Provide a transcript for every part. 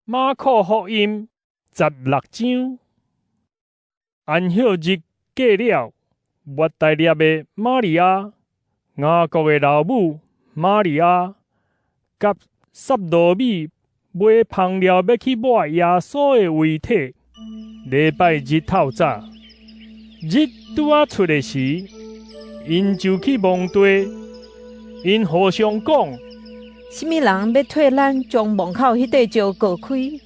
馬可福音16章，安息日過了，抹大拉的瑪利亞、雅各的老母瑪利亞，佮撒羅米買香料欲去抹耶穌的遺體。禮拜日透早，日拄仔出的時，𪜶就去墓地，𪜶互相講：啥物人欲替咱將墓口彼塊石割開？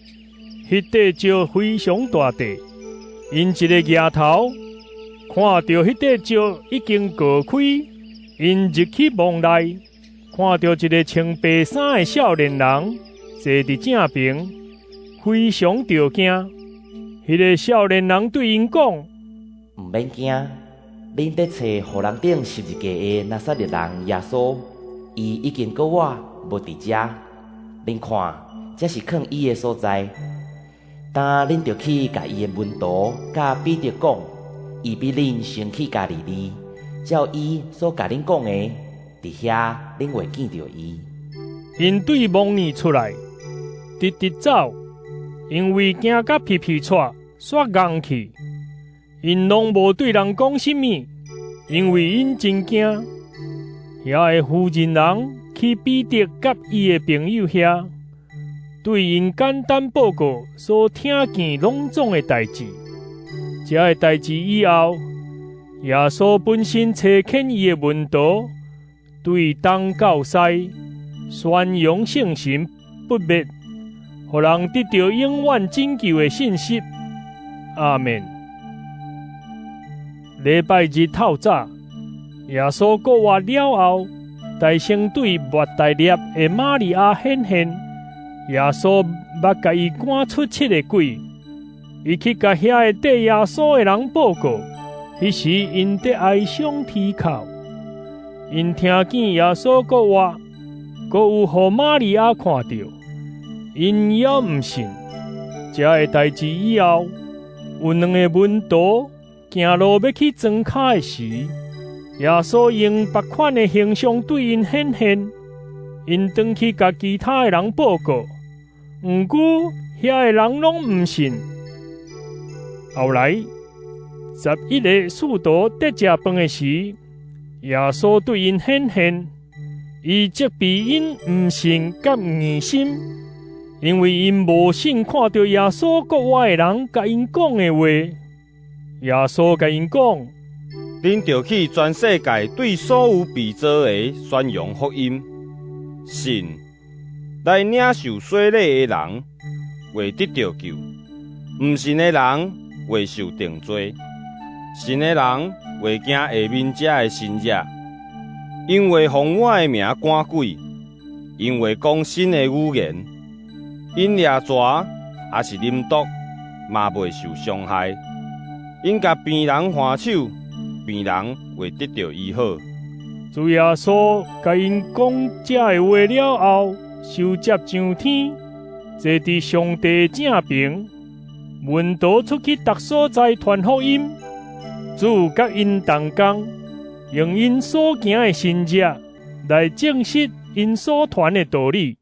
彼塊石非常大塊，𪜶一个舉頭，看著彼塊石已經割開，𪜶入去墓內，看著一个穿白衫的少年人坐佇正爿，非常著驚。彼个少年人對𪜶講：毋免驚，恁佇揣予人釘十字架的拿撒勒人耶穌，伊已經復活，無佇遮。恁看，這是囥伊的所在。今恁著去共伊的門徒佮彼得講，伊比恁先去加利利，照伊所共恁講的，佇遐恁會見著伊。𪜶對墓裡出來，直直走，因為驚甲皮皮掣，煞戇去。𪜶攏無對人講啥物，因為𪜶真驚。遐个婦人人去彼得佮伊的朋友遐，對𪜶簡單報告所聽見攏總的代誌。這个代誌以後，耶穌本身差遣伊的門徒，對東到西宣揚聖神不滅，予人得著永遠拯救的信息。阿們。禮拜日透早，耶穌復活了後，大先對抹大拉的瑪利亞顯現。耶穌捌共伊趕出七个鬼，伊去共遐个綴耶穌的人報告。彼時𪜶佇哀傷啼哭，𪜶聽見耶穌復活，閣有予瑪利亞看著，𪜶猶毋信。這个代誌以後，有兩个門徒行路欲去莊跤的時，耶穌用別款的形象對𪜶顯現。𪜶轉去共其他的人報告，毋過遐个人攏毋信。後來，11个使徒佇食飯的時，耶穌對𪜶顯現，伊責備𪜶毋信佮硬心，因為𪜶無信看著耶穌復活的人共𪜶講的話。耶穌共𪜶講：恁著去全世界對所有被造的宣揚福音。信來領受洗禮的人會得著救，毋信的人會受定罪。信的人會行下面這个神跡，𪜶會奉我的名趕鬼，𪜶會講新的語言，𪜶掠蛇抑是啉毒，嘛袂受傷害。𪜶共病人按手，病人會得著醫好。主耶穌共𪜶講這个話了後，收接上天，坐佇上帝正爿。門徒出去逐所在傳福音，主佮𪜶同工，用𪜶所行的神跡來證實𪜶所傳的道理。